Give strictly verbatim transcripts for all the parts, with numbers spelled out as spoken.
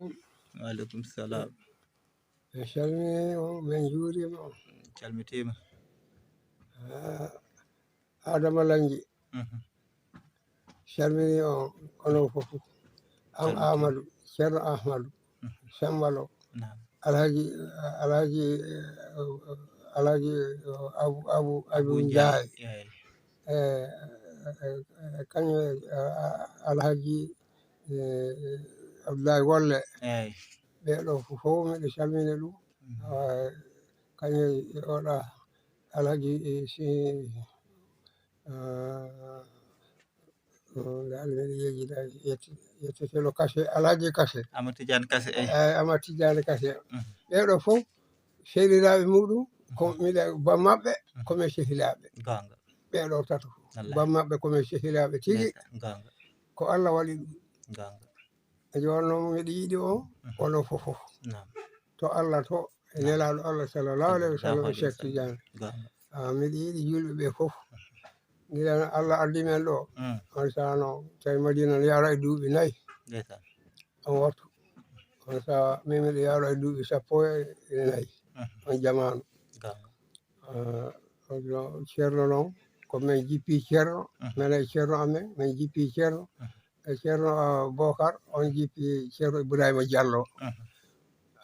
Waaleykum salam. En calmini on, men juurima on. Calmitiima. Ah, Adama Lanji. Mhm. Calmini on, onon fof. An Calmitiima. Amadou, Ceerno Ahmadou, Mhm. Sembalo, Naam. Alhaji, Alhaji, eh, Alhaji, eh, Abu, Abu, Abu Abu Njaay. Njaay. Eey. Eh, eh, eh, kañum, eh, Alhaji, eh, Abdoulaye Wolle. Eey. Ɓee ɗoo fof, fof miɗo calmina ɗum. Mhm. Ah, kañum e oɗa Alhaji, eh, si, ah, oh, nde Allah miɗo yejjida, yetti-, yetteteeɗo Kase, Alhaji Kase. Amadou Tidiane Kase, eey. Eey, Amadou Tidiane Kase. Mhm. Ɓee ɗoo fof, sehilaaɓe muɗum, ko Mhm. miɗa, bammaɓɓe, Mhm. ko men sehilaaɓe. Goonga. Ɓee ɗoo tato fof. Wallaahi. Bammaɓɓe ko men sehilaaɓe tigi. Ndeysaan, goonga. Ko Allah waɗi ɗum. Goonga. E jooni noon miɗo yiɗi on, Mhm. onon fof fof. Naam. To Allah to, e Naam. Nelaaɗo Allah sallallahu alayhi wa sallam, Sallallahu alayhi wa Cheikh sallam. Tidiane. Goonga. Ah, miɗo yiɗi juulɓe ɓe fof. Gila Allah addi men ɗo, Mm. on sano, tawi Madina no yara e duuɓi nayi. Ndeysaan. On wattu. On sa, min miɗo yara e duuɓi sappo e nayi. Mhm. On jamaanu. Goonga. Ah, on no Ceerno noon, ko men jippi Ceerno, Mhm. men e Ceerno amen, men jippi Ceerno. Mhm. E Ceerno, ah, Bokar, on jippi Ceerno Ibrahima Diallo. Mhm.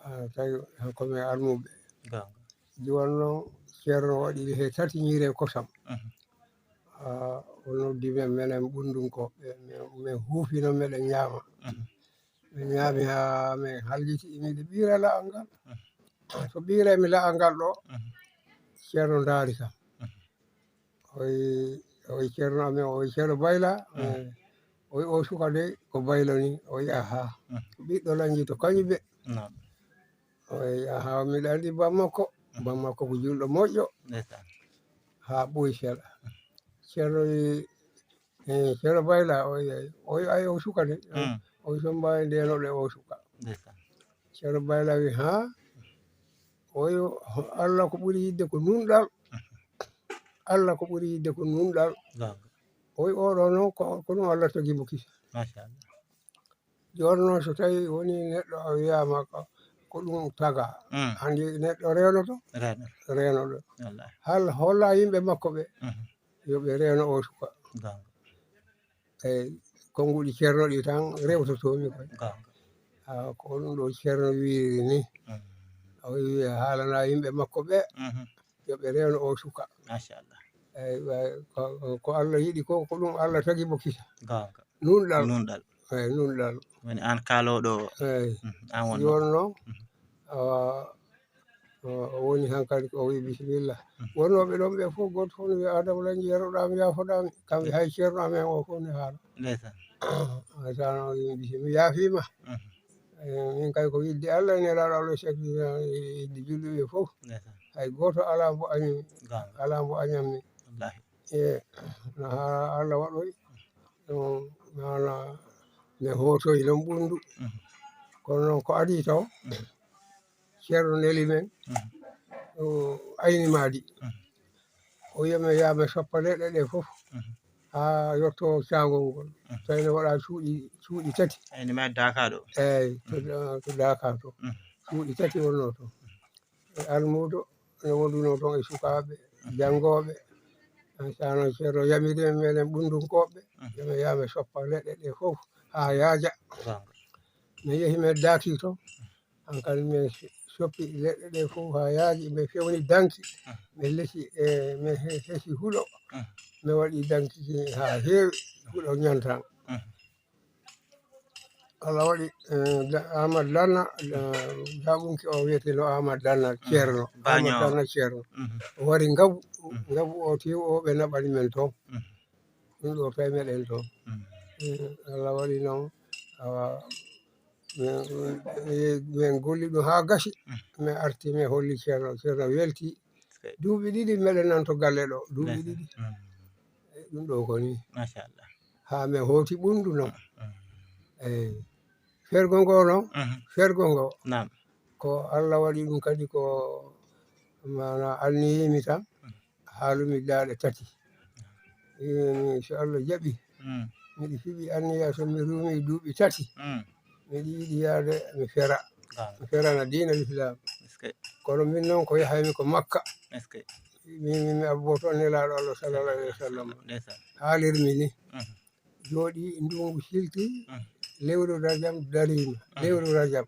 Ah, tawi ko men almuɓɓe. Goonga. Jooni noon, Ceerno waɗi he tati ñiiri e kosam. Mhm. Ah, o noddi men, menen Ɓunndunkoɓe, men, men huufino, meɗen ñaama. Mhm. Min ñaami haa min haljiti, miɗo ɓiira la'al ngal. Mhm. To ɓiiray mi la'al ngal ɗo, Mhm. Ceerno ndaari kam. Mhm. O wi, o wi Ceerno amen, o wi Ceerno Bayla, Mhm. eh, o wi o suka dey ko Bayla ni, o wi ahaa. Mhm. Ko ɓiɗɗo Lanji to Kañuɓe. Naam. O wi ahaa, miɗo anndi bammakko. Mhm. Bammakko ko juulɗo moƴƴo. Ndeysaan. Haa ɓooyi seeɗa. Ceerno wi, eh, Ceerno Bayla, o wi, o wi ay o suka de. Mm. O wi so mbaawi ndeenoɗe o suka. Ndeysaan. Ceerno Bayla wi, haa? O wi, Allah ko ɓuri yiɗde ko nunɗal. Allah ko ɓuri yiɗde ko nunɗal. Goonga. O wi, oɗo noon ko, ko ɗum Allah tagi mo kisa. Machallah. Jooni noon so tawi woni neɗɗo o wiyaama ko, ko ɗum taga. Mm. Anndi neɗɗo reenoto? Reenoto. Reenoɗo. Wallaahi. Hal holla yimɓe makko ɓe, Mhm. yo ɓe reeno o suka. Goonga. Eyi, konnguɗi Ceerno ɗi tan rewtotoomi koy. Goonga. Ah, ko ɗum ɗo Ceerno wiiri ni. Mm. O wi haalana yimɓe makko ɓe, Mhm. yo ɓe reeno o suka. Machallah. Eyi, wa-, ko, ko Allah yiɗi ko, ko ɗum Allah tagi mo kisa. Goonga. Nunɗal. Nunɗal. Eyi, nunɗal. Woni aan kaalooɗo o. Eyi. Mhm. Aan wonno. Jooni noon, Mhm. awa, o, o woni hankadi ko o wi bisimilla. Mhm. Wonnooɓe ɗoon ɓe fof, gooto fof no wiya, "Adama Lanji, yaroɗaa mi, yaafoɗaa mi." Kamɓe Mhm. hay Ceerno amen o fof ne haala. Ndeysaan. Awa, tan o wi, "Bisimilla, mi yaafiima." Mhm. Eh, min kay ko yidde Allah e Nelaaɗo Allah, Cheikh Tidiane, e yidde julɓe ɓe fof. Ndeysaan. Hay gooto alaa mbo añi-, Goonga. alaa mbo añammi. Wallaahi. E no haa Allah waɗoyi, ɗum maana mi hootoyi noon Ɓunndu. Mhm. Kono noon ko adii taw, Mhm. Ceerno neli men, Mhm. o ayni maadi. Mhm. O wiya mi yaha mi soppa leɗɗe ɗe fof, Mhm. haa yotto caangol ngol. Mhm. Tawi ne waɗa cuuɗi, cuuɗi tati. Ayni maadi Daaka ɗo? Eeyi, to Mhm. Da-, to Daaka to. Mhm. Cuuɗi tati wonnoo to. E almuudo, ene wondunoo toon e sukaaɓe, Mhm. janngooɓe. Aan sano Ceerno yamiri men, menen Ɓunndunkooɓe, Mhm. yo mi yaha mi soppa leɗɗe ɗe fof haa yaaja. Goonga. Mi yehi mi daakii toon, aan kadi mi soppi leɗɗe ɗe fof haa yaaji, mi fewni danki, Mhm. mi lesi, e mi he-, hesi huɗo, Mhm. mi waɗi danki haa heewi, huɗo ñantan. Mhm. Allah waɗi, eh, da-, Aamadu Danna, eh, jaaɓunki o wiyeteeɗo Aamadu Danna Mhm. Ceerno. Baño. Aamadu Danna Ceerno. Mhm. O wari ngabu, Mhm. ngabu o tew o ɓe naɓani men toon. Mhm. Ɗum ɗo tawi meɗen toon. Mhm. Eh, Allah waɗi noon, awa, min, min, min golli ɗum haa gasi. Mhm. Min arti, min holli Ceerno, Ceerno welti. Sey. Duuɓi ɗiɗi meɗen nan to galle ɗo, duuɓi Ndeysaan. ɗiɗi. Mhm. Eh, ɗum ɗo ko ni. Machallah. Haa mi hooti Ɓunndu noon. Mhm. Eyi. Fergo ngo noon, Mhm. fergo ngo. Naam. Ko Allah waɗi ɗum kadi ko maana anniyimi tan, Mhm. haalumi daaɗe tati. Wiimi so Allah jaɓi, Mhm. miɗo fiɓi anniya so mi ruumi duuɓi tati. Mhm. Miɗo yiɗi yaade mi fera. Mi ferana diina l'islam. Kono min noon ko yahaymi ko Makka. Min, min mi abbo toon Nelaaɗo Allah sallallahu alayhi wa sallam. Haalirmi ni. Jooɗi ndunngu silti, lewru Rajab dariima. Lewru Rajab.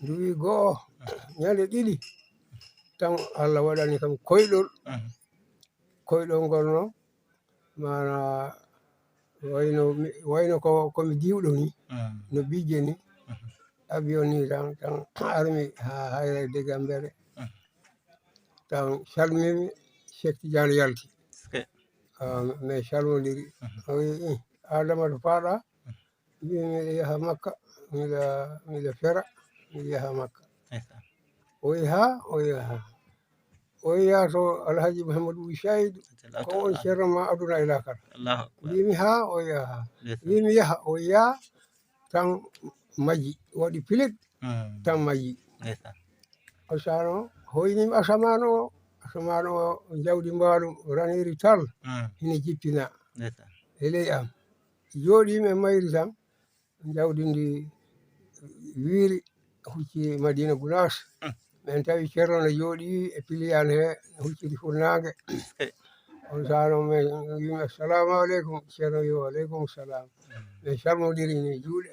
Ndu wi go'o, ñande ɗiɗi, tan Allah waɗani kam koyɗol. Koyɗol ngol no, maana wayno mi, wayno ko, ko mi diwɗo ni, no bijje ni. Avion ni tan, tan armi haa Hayra e Degambere. Tan salmimi, Cheikh Tidiane yalti. Ah, min salmodiri. O wi, "Ih, Adama to paaɗa?" Mbi, "Miɗo yaha Makka, miɗo, miɗo fera, miɗo yaha Makka." O wi, "Haa?" O wi, "Haa?" O wi, "Yaa to Alhaji Mouhamadou Wul Saïd, ko on ceerno ma aduna e laakara." Mbimi, "Haa?" O wi, "Haa." Mbimi, "Yaha." O wi, "Yaa." Tan maji, waɗi pilet, tan maji. O sano hoynima asamaan o, asamaan o, jawdi mbaalu raniri tal, hina jippina e ley am. Jooɗiimi e mayri tan, jawdi ndi wiiri, hucci Madina Gunaas. Min tawi ceerno no jooɗi e piliyaan he, hucciti funnaange. On sano min mbimi, "Assalamu aleykum." Ceerno wi, "Wa aleykum salam." Min salmodiri ni juuɗe.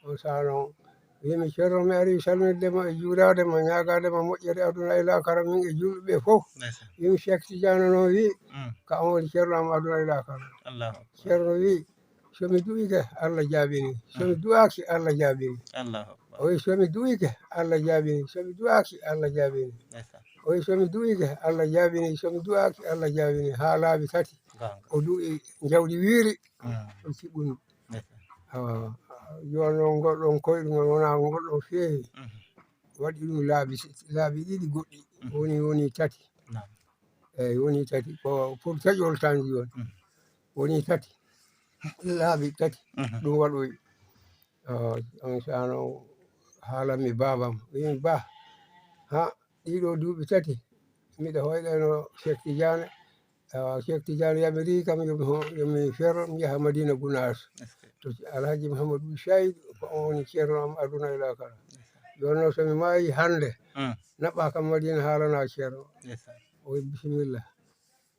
On sano mbimi, "Ceerno, mi ari salminde ma e juuraade ma, ñaagaade ma moƴƴere aduna e laakara, min e juulɓe ɓe fof." Mbimi, "Cheikh Tidiane noon wi, ka on woni ceerno am aduna e laakara." Ceerno wi, "So mi du'ike, Allah jaabini. So mi du'aaki, Allah jaabini." O wi, "So mi du'ike, Allah jaabini. So mi du'aaki, Allah jaabini." O wi, "So mi du'ike, Allah jaabini. So mi du'aaki, Allah jaabini." Haa laabi tati. O du'i, jawdi wiiri. O siɓɓuni. Awa, jooni noon ngol ɗoon koyɗungol wonaa ngol ɗoon feewi. Waɗi ɗum laabi, laabi ɗiɗi goɗɗi. Woni, woni tati. Eeyi, woni tati. Ko pour taƴol tan jooni. Woni tati. Laabi tati. Ɗum waɗoyi. Ah, on sano haalanmi baabam. Wiimi, "Ba, ha, ɗiɗo duuɓi tati, miɗo hoyɗeno Cheikh Tidiane." Ah, Cheikh Tidiane yamiri kam yo mi ho-, yo mi fero, mi yaha Madina Gunaas. To Alhaji Mouhamadou Saïd, ko on woni ceerno am aduna e laakara. Jooni noon so mi maayi hannde, naɓɓa kam Madina haalana ceerno. O wi, "Bisimilla."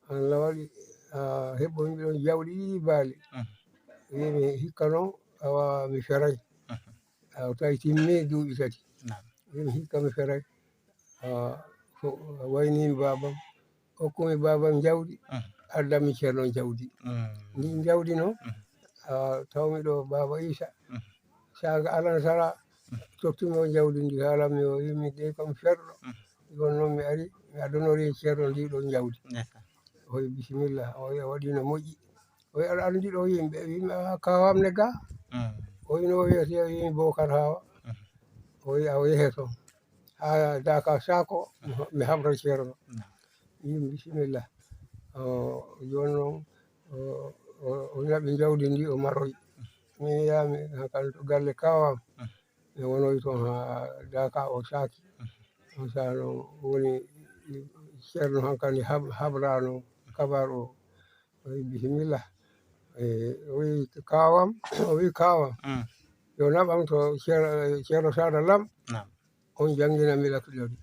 Allah waɗi, ah, heɓɓoymi ɗoon jawɗi ɗiɗi baali. Wiimi, "Hikka noon, awa mi feray." Awa tawi timmi duuɓi tati. Wiimi, "Hikka mi feray." Ah, ko waynimi baabam, hokkumi baabam jawdi, addanmi ceerno jawdi. Ndin jawdi noon, ah, tawmi ɗo baaba Isa. Saaga alansara, tottumi o jawdi ndi, haalanmi o, wiimi, "Dey ko mi ferɗo." Jooni noon mi ari, mi addanori ceerno ndi ɗo jawdi. O wi, "Bisimilla." O wi, "A waɗi no moƴƴi." O wi, "Aɗa anndi ɗo yimɓe?" Wiimi, "A, kaawam ne ga." O wi, "No o wiyetee?" Wiimi, "Bokar Hawa." O wi, "A, o yehe toon haa Daka Sako, mi habra ceerno." Wiimi, "Bisimilla." O, jooni noon, o, o, o naɓi jawdi ndi, o maroyi. Min yaami hankal to galle kaawam. Mi wonoyi toon haa Daka o saaki. On sano woni ceerno hankali hab-, habrano kabar o. O wi, "Bisimilla." E, o wi, "Kaawam," o wi, "Kaawam, yo naɓam to ceer-, ceerno Saada Lam, on janngina mi lakɗori."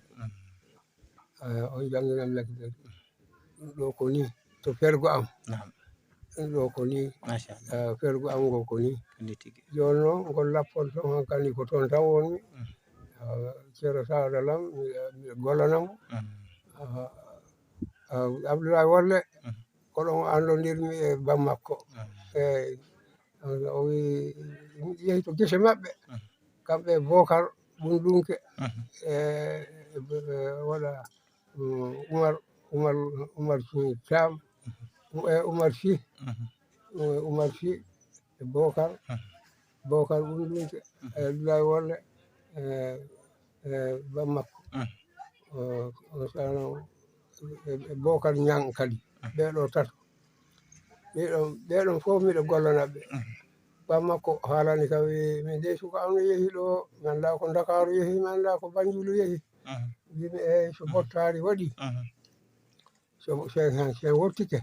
Eh, on janngina mi lakɗori. Ɗum ɗo ko ni to fergo am. Ɗum ɗo ko ni, eh, fergo am ngo ko ni. Jooni noon, ngol lappol toon hankali ko toon tan wonmi. Ah, ceerno Saada Lam, mi, miɗo gollana mo. Ah, ah, Abdoulaye Wolle, ko ɗon anndondirmi e bammakko. Eeyi, o wi, mi yehi to gese maɓɓe, kamɓe Bokar Ɓundunke, e, e, wala, mm, Umar, Umar, Umar Thiam, e, Umar Sy, e, Umar Sy, e Bokar, Bokar Ɓundunke, e Abdoulaye Wolle, e, e bammakko. O, o sano, e, e Bokar Ñang kadi. Ɓee ɗo tato. Ɓee ɗon, ɓee ɗon fof miɗo gollana ɓe. Bammakko haalani kam, wi, "Min dey suka am no yehi ɗo, mi anndaa ko Ndakaaru yehi, mi anndaa ko Banjulu yehi." Mbimi, "Eeyi, so bottaari waɗi, so, so en, so en wottike,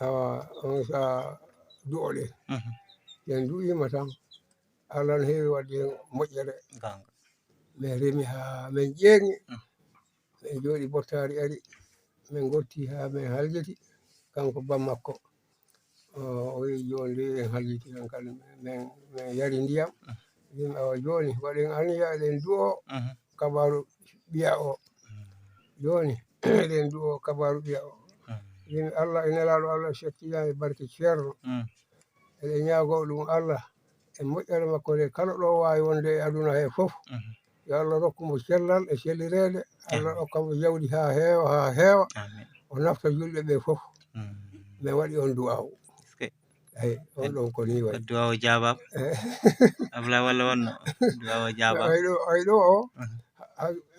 awa, on sa du'oɗen." En du'ima tan. Allah no heewi waɗde heen moƴƴere. Min remi haa min ƴeeŋi, min njooɗi bottaari ari, min ngorti haa min haljiti, kanko bammakko. O wiyi jooni de en haljiti, en kadi min yari ndiyam. Min awa jooni waɗen anniya eɗen du'o kabaaru ɓiya o. Jooni eɗen du'o kabaaru ɓiya o. Min Allah e nelaaɗo Allah Cheikh Tidiane e barke Ceerno. Eɗen ñaagoo ɗum Allah e moƴƴere makko nde kala ɗo waawi wonde e aduna he fof. Yo Allah rokku mo cellal e sellireede. Allah rokka mo jawdi haa heewa, haa heewa. O nafta julɓe ɓe fof. Min waɗi on du'aaw. Eyi, on ɗon ko nii wayi. Du'aaw jaabaama. Abla walla wonno du'aaw jaabaama. Ay ɗo, ay ɗo o.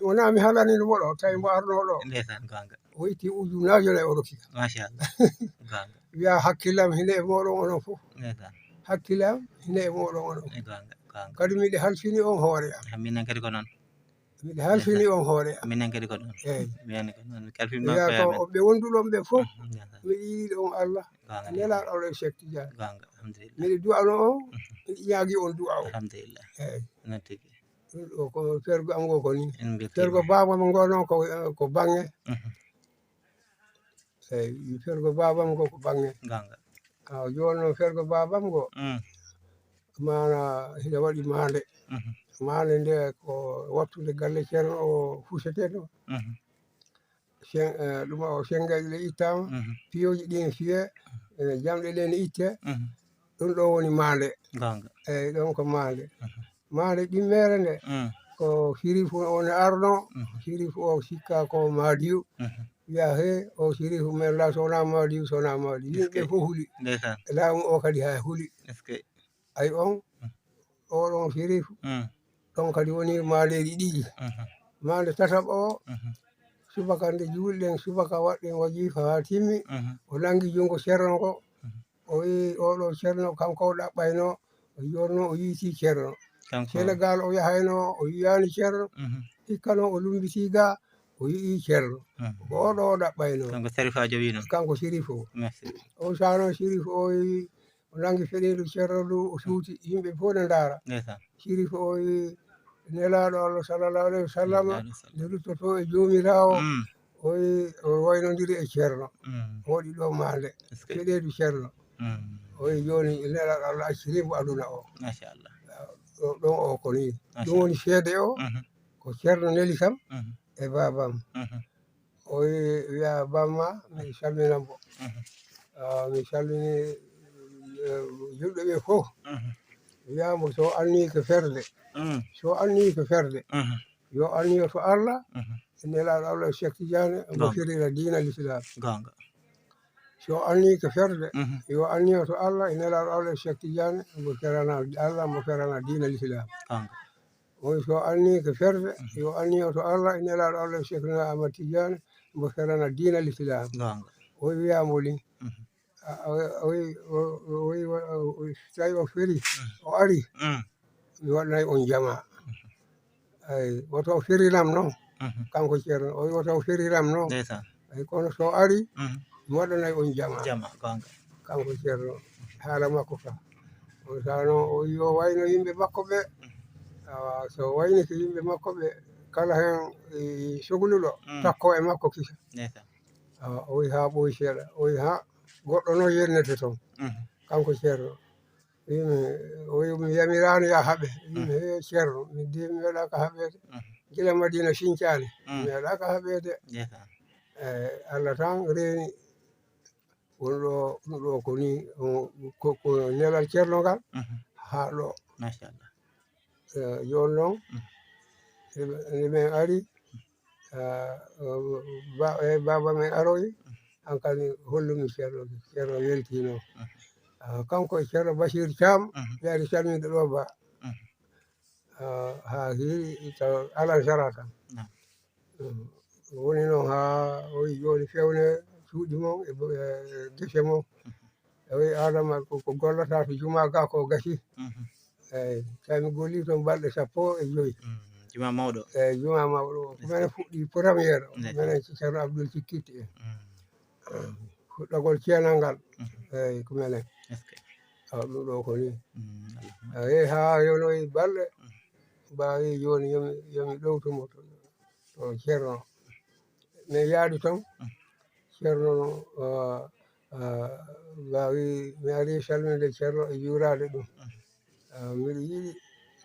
Wonaa mi halani ɗum ɗo, tawi mbo arno ɗo. Ndeysaan, goonga. O itti ujunaajo nayi o rokki kam. Machallah. Goonga. Wiya hakkillam hine e mooɗon onon fof. Ndeysaan. Hakkillam hine e mooɗon onon. Goonga, goonga. Kadi miɗo halfini on hoore am. Minen kadi ko noon. Miɗo halfini on hoore am. Minen kadi ko noon. Eyi. Minen ko noon. Mi kalfini ma ko ɓe wonduɗon ɓe fof. Miɗo yiɗi on Allah. Goonga. Nelaaɗo Allah e Cheikh Tidiane. Goonga, alhamdulillah. Miɗo du'ano on, miɗo ñaagi on du'aaw. Alhamdulillah. Eyi. Noon tigi. Ɗum ɗo ko fergo am ngo ko ni. Fergo baabam ngo noon ko, ko baŋŋe. Eyi, fergo baabam ngo ko baŋŋe. Goonga. Awa, jooni noon fergo baabam ngo, maana hino waɗi maande. Maande nde ko wattude galle Ceerno o fusetee ɗo. Sen-, eh, ɗum o senngeeje ɗe ittaama, piyooji ɗin fiyee, eh, jamɗe ɗe ne ittee. Ɗum ɗo woni maande. Goonga. Eyi, ɗon ko maande. Maande ɗimmeere nde, ko Sirifu o ne arno, Sirifu o sikka ko Maadiyu. Wiya, "He, o Sirifu men la, so wonaa Maadiyu, so wonaa Maadiyu." Yimɓe fof huli. Ndeysaan. Laamu o kadi haa huli. Est-ce que? Ay on, oɗon Sirifu, ɗon kadi woni maandeeji ɗiɗi. Maande tataɓo o, subaka nde juulɗen, subaka waɗɗen wajifa haa timmi, o nanngi junngo Ceerno ngo, o wi'i, "Oɗo Ceerno, kanko o ɗaɓɓayno, o jooɗno, o yiiti Ceerno. Senegal o yahayno, o yiyaani Ceerno. Hikka noon o lumbitii ga, o yi'i Ceerno. Ko oɗo o ɗaɓɓayno." Kanko Sarifa Jowi noon. Kanko Sirif o. Merci. O sano Sirif o wi'i, o nanngi feɗeedu Ceerno ndu, o suuti, yimɓe fof ne ndaara. Ndeysaan. Sirif o wi'i, Nelaaɗo Allah sallallahu alayhi wa sallam, nde ruttoto e Joomiraawo, o wi'i, o waynondiri e Ceerno. O waɗi ɗo maande. Est-ce que? Feɗeedu Ceerno. O wi'i, jooni Nelaaɗo Allah acciri mo aduna o. Machallah. Ɗo, ɗon o ko nii. Ɗum woni seede o, ko Ceerno neli kam e baabam. O wi-, wiya, "Bamma, mi salminan mo." Ah, mi salmini, eh, julɓe ɓe fof. Wiya mo, so anniike ferde, so anniike ferde, yo anniyo to Allah, e Nelaaɗo Allah e Cheikh Tidiane, mo ferira diina l'Islam. Goonga. So anniike ferde, yo anniyo to Allah, e Nelaaɗo Allah e Cheikh Tidiane, mo ferana Allah, mo ferana diina l'Islam. Goonga. O wi, so anniike ferde, yo anniyo to Allah, e Nelaaɗo Allah, Cheikhna Ahmad Tidiane, mbo ferana diina l'Islam. Goonga. O wi, wiya mo ni. A, a, o wi, o, o wi, o, o, so tawi o feri, o ari, mi waɗanay on jama. Ay, woto o feriram noon. Kanko Ceerno, o wi, woto o feriram noon. Ndeysaan. Ay, kono so ari, mi waɗanay on jama. Jama, goonga. Kanko Ceerno, haala makko ka. On sano o wi o wayno yimɓe makko ɓe. Awa, so waynike yimɓe makko ɓe, kala heen, e, sogluɗo, takko e makko kisa. Ndeysaan. Awa, o wi haa ɓooyi seeɗa. O wi haa goɗɗo noon yennete toon. Kanko Ceerno. Wi mi, o wi mi yamiraano ya haɓe. Wi mi, "He Ceerno, min de mi meeɗaaka haɓeede. Gila Madina sincaani, mi meeɗaaka haɓeede." Ndeysaan. Eh, Allah tan reeni won ɗo, ɗum ɗo ko ni, o, ko, ko nelal Ceerno ngal, haa ɗo. Machallah. Eh, jooni noon, nde, nde min ari, ah, ba-, eh, baaba men aroyi, hankadi hollumi Ceerno, Ceerno weltiino. Ah, kanko e Ceerno Bachir Thiam, ɓe ari salminde ɗo ba. Ah, haa hiiri taw alan sarata. Naam. Mm. Woni noon haa o wi jooni fewne cuuɗi mon e bo-, e gese mon. O wi Adama ko, ko gollata to juma ga ko gasi. Eyi, tawi mi golli toon balɗe sappo e joyi. Mm, juma mawɗo. Eyi, juma mawɗo. Ko mene fuɗɗi première. Ndeysaan. Menen Ceerno Abdoul Cikkitti en. Mm. Fuɗɗagol ceenal ngal. Eyi, ko menen. Est-ce que? Awa ɗum ɗo ko ni. Mm, alhamdulillah. Awa yehi haa yonoyi balɗe. Mm. Mbawi joni yomi, yomi ɗowtu mo to, to Ceerno. Min yaadi toon. Mm. Ceerno no, ah, ah, mbawi mi ari salminde Ceerno e juuraade ɗum. Mm. Ah, miɗo yiɗi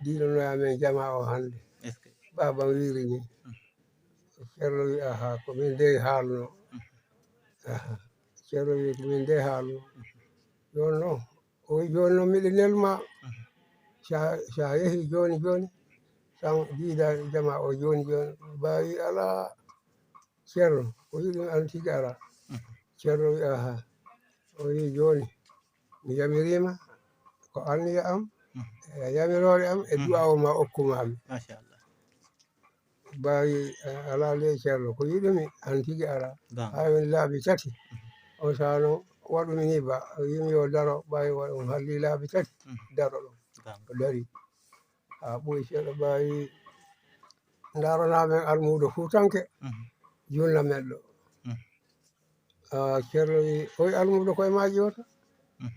diinonoya men jamaa o hannde. Est-ce que? Baaba wiiri ni. Mm. Ceerno wi, "Aha, ko min dey haalno." Mhm. Aha. Ceerno wi, "Ko min dey haalno." Mhm. Jooni noon, o wi, "Jooni noon, miɗo nelma. Mhm. Sa, sa yehi jooni jooni, tan jiida jama o jooni jooni." Mbawi alaa. "Ceerno, ko yiɗum an tigi alaa." Mhm. Ceerno wi, "Aha." O wi, "Jooni, mi yamiriima ko anniya am, mhm, e yamiroore am, e, mhm, du'a o ma okkuma mi." Machallah. Mbawi, eh, alaa le Ceerno, ko yiɗumi an tigi alaa. Haa woni laabi tati. Mhm. On sano waɗumi ni ba, yimi yo daro, ɓawi wa-, on halli laabi tati. Mhm. Daro ɗo. O dari. Haa ɓooyi seeɗa, mbawi ndarana men almuudo fuutanke. Mhm. Julna men ɗo. Mhm. Ah, Ceerno wi, "Oy almuudo koye maaji wota?" Mhm.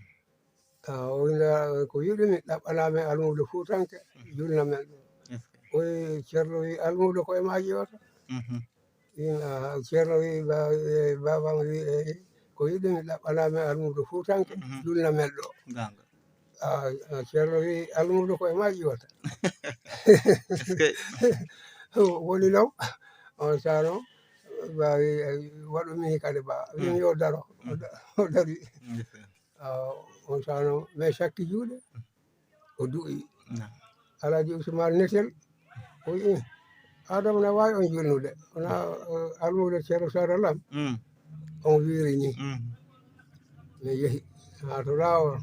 Ah, o wi, "Nda, ko yiɗumi ɗaɓɓana men almuudo fuutanke, mhm, julna men ɗo." Est-ce que? Oy Ceerno wi, "Almuudo koye maaji wota?" Mhm. Wi, ah, Ceerno wi, ba-, eh, baabam wi, eh, "Ko yiɗumi ɗaɓɓana men almuudo fuutanke, mhm, julna men ɗo." Ganga. Ah, ah, Ceerno wi, "Almuudo koye maaji wota?" Est-ce que? Woni noon, on sano, mbawi, eh, waɗumi kadi ba, wimi, mm, yo daro. Mm. O da-, o dari. Ndeysaan. Ah, on sano, mais sakki juuɗe, o du'i. Naam. Alhaji Ousmane Netel, o wi, "Adama na waawi on julnude. Wona, eh, almuudo Ceerno Saara Lam." Mm. On wiiri ni. Mm. Mi yehi haa to laawol.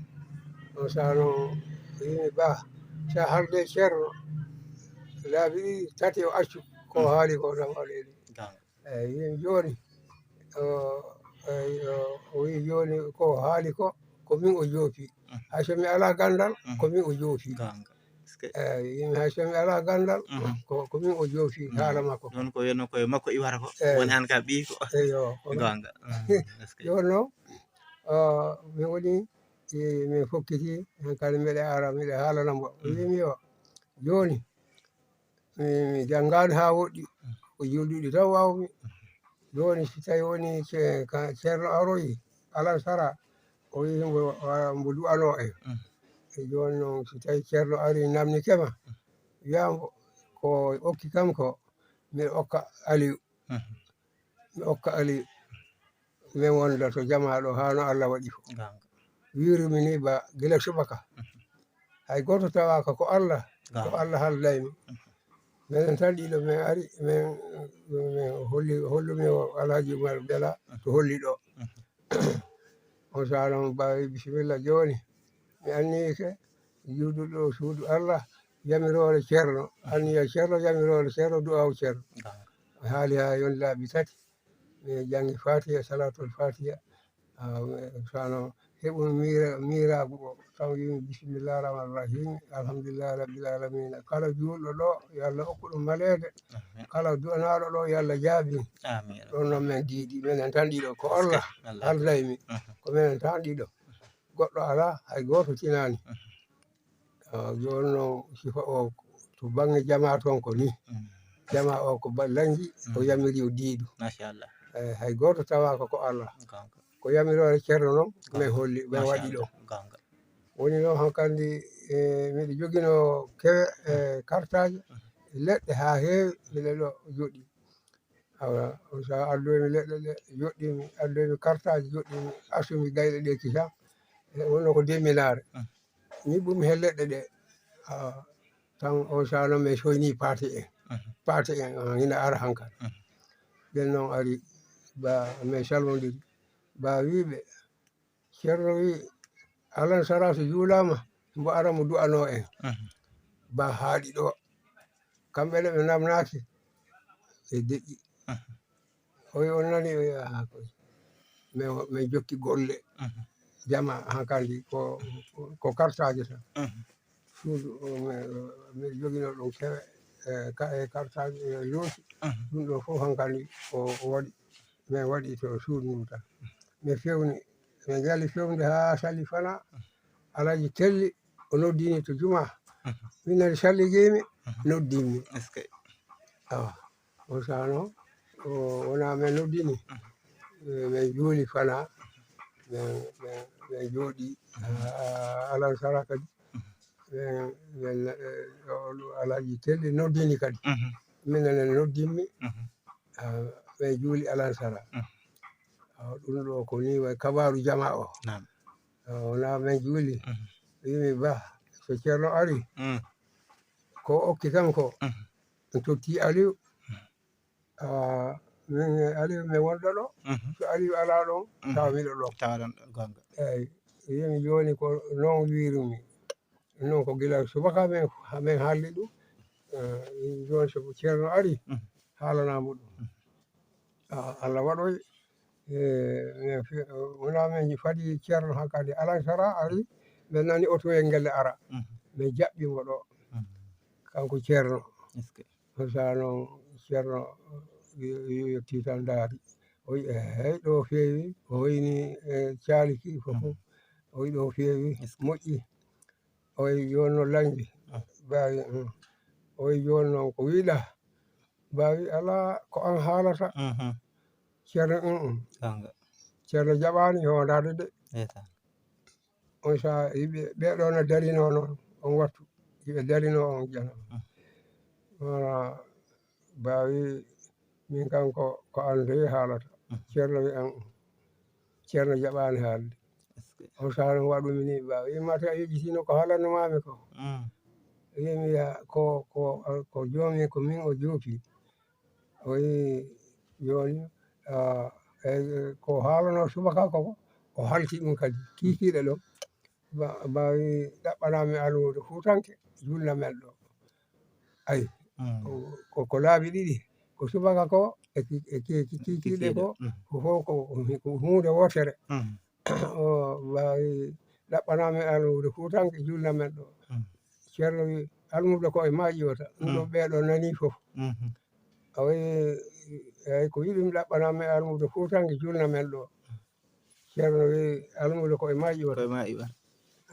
On sano yimi ba, sa halde Ceerno, laabi ɗiɗi, tati o accu ko, mm, haali ko tan waɗe ɗi. Ganga. Eyi, yimi jooni, o, eyi, o, o wi jooni ko haali ko, ko min o joopi. Mhm. Hay so mi alaa ganndal, mhm, ko min o joopi. Ganga. Est-ce que? Eyi, yimi hay so mi alaa ganndal, mhm, ko, ko min o joopi, mhm, haala makko. Ɗon ko wiyatnoo ko e makko iwata ko, eyi, woni hannde ka ɓiyi ko. Eyi, o, ko ɗum. Ganga. Mhm. Est-ce que? Jooni noon, o, min woni, e, min fokkiti, hankadi mbeɗa ara, mbeɗa haalana mo. Mhm. Yimi yo, jooni, mi, mi janngaani haa woɗɗi, ko julduɗi tan waawmi. Jooni, si tawi woni ce-, ka-, Ceerno aroyi, Alan Sara, o wiyi mbo, wa-, mbo du'anoo en. Mm. E jooni noon, si tawi Ceerno arii, namnike ma, wiyaa mbo ko okki kam ko, mi okka Aliyu. Mhm. Mi okka Aliyu. Min wonda to jamaa ɗo haa no Allah waɗi fof. Ganga. Wiirumi ni ba gila subaka. Mhm. Hay gooto tawaaka ko Allah, ko, ganga, Allah halday mi. Mhm. Minen tan ɗiɗo min ari, min, min holli, hollumi o Alhaji Umar Bela, mhm, to holli ɗo. Mhm. On sano mbawi bisimilla jooni. Mi anniyike juuduɗo suudu Allah, yamiroore Ceerno. Anniya Ceerno, yamiroore Ceerno, du'aaw Ceerno. Ganga. Mi haali haa yoni laabi tati. Mi janngi Fatiha, Salatul Fatiha. Ah, sano heɓum miira-, miiraagu o. Tan wimi, "Bismillah rahman rahim. Alhamdulillah rabbil alamin." Kala juulɗo ɗo, yo Allah okku ɗum maleede. Amin. Kala du'anaaɗo ɗo, yo Allah jaabi. Amin. Ɗon noon min diidi, minen tan ɗiɗo. Ko Allah, Allah halday mi. Mhm. Ko minen tan ɗiɗo. Goɗɗo alaa, hay gooto tinaani. Mhm. Ah, jooni noon, sifa o to baŋnge jamaa toon ko ni. Mm. Jamaa o ko ba-, lanji, o, mm, yamiri o diidu. Machallah. Eh, hay gooto tawaaka ko Allah. Ganga. Ko yamiroore Ceerno noon, ganga, min holli, min waɗi ɗo. Machallah. Ganga. Woni noon hankandi, eh, miɗo joginoo kewe, eh, kartaaji, mm, leɗɗe haa heewi, miɗo ɗo joɗi. Awa, on saaha addoymi leɗɗe ɗe, joɗɗimi, addoymi kartaaji, joɗɗimi, asumi gayɗe ɗe kisa. E wonno ko deminaare. Mm. Ñiɓɓumi he leɗɗe ɗe. Ah, tan on saaha noon min soyni paate en. Mhm. Paate en, ah, ina ara hankadi. Mhm. Ɓen noon ari, ba, min salmondiri. Ba wiiɓe, Ceerno wi, "Alan Sara so juulaama, mbo ara mo du'anoo en." Mhm. Ba haaɗi ɗo. Kamɓe ne ɓe namnaaki, ɓe deƴƴi. Mhm. O wi, "On nani?" O wi, "Aa, koy." Min, min jokki golle. Mhm. Jama hankadi ko, ko kartaaji tan. Mhm. Suudu, o, mi, miɗo joginoo ɗum kewe, e ka-, e kartaaji, e loosi. Mhm. Ɗum ɗo fof hankadi o, o waɗi. Min waɗi to suudu ndu tan. Min fewni, min njalli fewnude haa sali fanaa. Alaaji Telli o noddini to juma. Min nani salligiimi, noddinmi. Est-ce que Awa, on sano o wona men noddini. Eh, Men juuli fana, men men- men jooɗi. Ah, Alansara kadi men men eh, o- o- Alaaji Telli noddini kadi. Min nani noddinmi. Ah, Men juuli Alansara. Awa, ɗum ɗo ko ni way kabaaru jama o. Naam. Ah, Wona men juuli. Wimi ba, so Ceerno ari, Mm. ko okki kanko Mhm. mi totti Aliou. Ah, Min e Aliou mi wonɗo ɗo. Mhm. So Aliou ala ɗon, Mhm. tawa miɗo ɗo. Tawaɗon gonga. Eyyi, wimi joni ko non wirumi. Non ko gila subaka men men haaldi ɗum. Eh, Joni so Ceerno ari, Mhm. haalanamo ɗum. Ah, Allah waɗoy. Eh, min fi- wona min fadi Ceerno hankadi Alansara ari, min nani otoyel ngel ara. Mhm. Min jaɓɓimo ɗo. Mhm. Kanko Ceerno. Est-ce que Sa noon Ceerno yo- yo- yettii tan ndaari. O wi, "Eey, ɗo feewi." O hoyni e caaliki fof. O wi, "Ɗo feewi, moƴƴi." O wi, "Jooni noon lañde baawi." O wi, "Jooni noon ko wiɗa baawi alaa, ko aan haalata." Mhm. Ceerno, "Mm, mm." Gonga. Ceerno jaɓaani hoondaade de. Ndeysaan. On sahaa yimɓe ɓee ɗoo no darinoo noon on wattu, yimɓe darinoo on jana. Wala baawi min kan ko ko an dey haalata. Ceerno wi an, Ceerno jaɓaani haalde. Est-ce que On sahaa no waɗumi ni baawi. Yimma te a yejjitino ko haalanno maami ko. Mm. Yimi ya ko ko ko joomi ko min o joopi. O wi jooni ah, e ko haalano subaka ko o halti ɗum kadi kiikiiɗe ɗo. Ba- baawi ɗaɓɓanami almuudo fuutanke julna men ɗo. Ayi, Mm. ko- ko ko laabi ɗiɗi, ko subaka ko e ki- e ki- ki- kiikiiɗe ko Mm. ko fof ko ko huunde wootere. Mm. O baawi ɗaɓɓanami almuudo fuutanke julna men ɗo. Mm. Ceerno wi almuudo ko e ma ƴiwata ɗum ɗo ɓeeɗo nani fof. Mhm. A wi eyi ko yiɗum ɗaɓɓanami almuudo fuutanke julna men ɗo. Ceerno wi almuudo ko e ma ƴiwata. Koye ma iwa.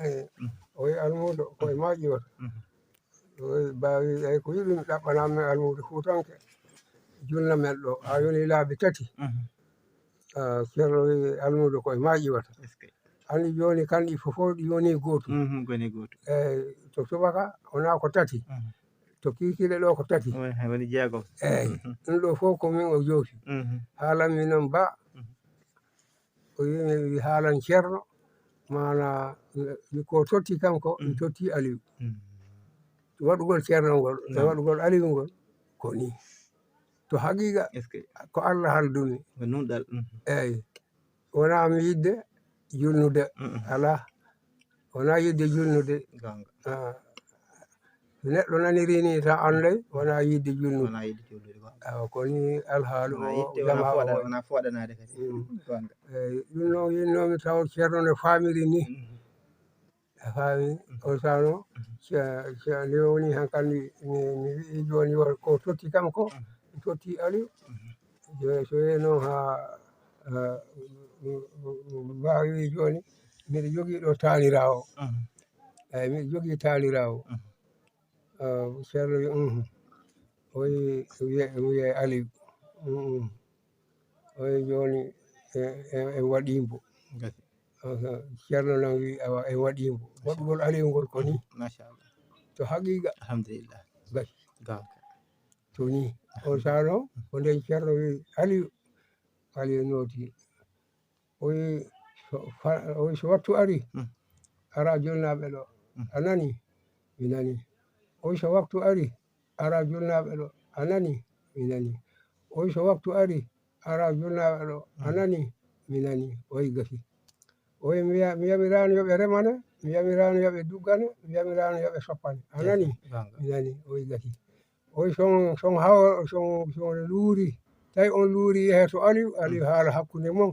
Eyi, o wi almuudo ko e ma ƴiwata. Mhm. O wi baawi eyi ko yiɗum ɗaɓɓanami almuudo fuutanke julna men ɗo. A yoni laabi tati. Mhm. Ah, Ceerno wi almuudo ko e ma ƴiwata. Est-ce que Anndi jooni kan ɗi fof fof ɗi yoni gootum. Mhm, goni gootum. Eyi, to subaka wona ko tati. Mhm. To kiikiiɗe ɗo ko tati. Woni woni jeegom. Eyi, ɗum ɗo fof ko min o joofi. Mhm. Haalanmi noon ba. Mhm. O wimi wi haalan Ceerno. Mana mi ko totti kanko mi Mhm. totti Aliou. Mhm. Waɗugol Ceerno ngol e Naam. Waɗugol Aliou ngol ko ni. To haqiqa Est-ce que ko Allah haldumi. ko nunɗal? Mhm. Eyi, wona mi yidde julnude. Mhm. Alaa, wona yidde julnude. Gonga. Ah, so neɗɗo naniri ni tan annday wona yidde julnude. Wona yidde julnude gonga. Awa ko ni alhaalu Wona o yidde jama wona o fooɗa woni. Wona fooɗanaade kadi. Mm. Gonga. Eyi, ɗum noon yinnomi taw Ceerno ne faamiri ni. Mhm. A faami? On sano nde woni hankandi mi mi wi'i jooni yo ko totti kam ko mi totti Aliou. Jooni so wii noon haa ah, mbaawi jooni miɗo jogii ɗo taaliraawo. Eyi, miɗo jogii taaliraawo. Ceerno wi uhum. O wi wiye wiye Aliou. Uhum. O wi jooni en waɗii mbo. Ceerno noon wi awa en waɗii mbo waɗugol Aliou ngol ko ni. Machallah. To haqiiqa Alhamdulillah. Gasi. Gonga. To ni on sano ko nden Ceerno wi Aliou. Aliou nooti. O wi so fa- o wi so waktu ari ara julnaaɓe ɗo. A nani? Mi nani. O wi so waktu ari ara julnaaɓe ɗo. A nani? Mi nani. O wi so waktu ari ara julnaaɓe ɗo. A nani? Mi nani. O wi gasi. O wi mi ya- mi yamiraano yo ɓe remane, mi yamiraano yo ɓe duggane, mi yamiraano yo ɓe soppane. A nani? Mi nani. O wi gasi. O wi son son haw son son luuri tawi on luuri yehe to Aliou. Aliou haala hakkunde mon.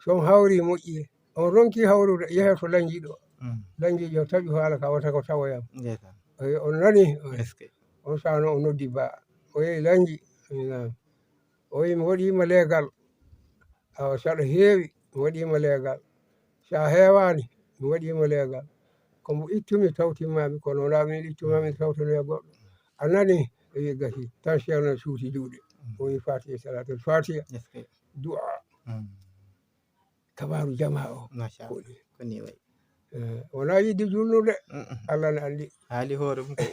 Son hawri moƴƴi on ronki hawrude yehe to lanjiɗo. Lanjiɗo taƴu haala ka wata ko tawoyam. Eyi, on nani? Eske. On sano o noddi ba o yehi lanji. Ina o wi mi waɗima leegal. Awa saɗa heewi mi waɗima leegal. Sa heewani mi waɗiima leegal. Ko mbo ittumi tawtimmaami, kono wonaa min ittumaami tawtanoya goɗɗo. A nani? E wi gasi, tan Ceerno suuti juuɗe. O wi Fatiha, salatul Fatiha, du'a. Kabaaru jamaa o. Machallah. Ko ni wayi. Eh, wonaa yiɗde julnude. Allah ne anndi. Haali hoore mum kay.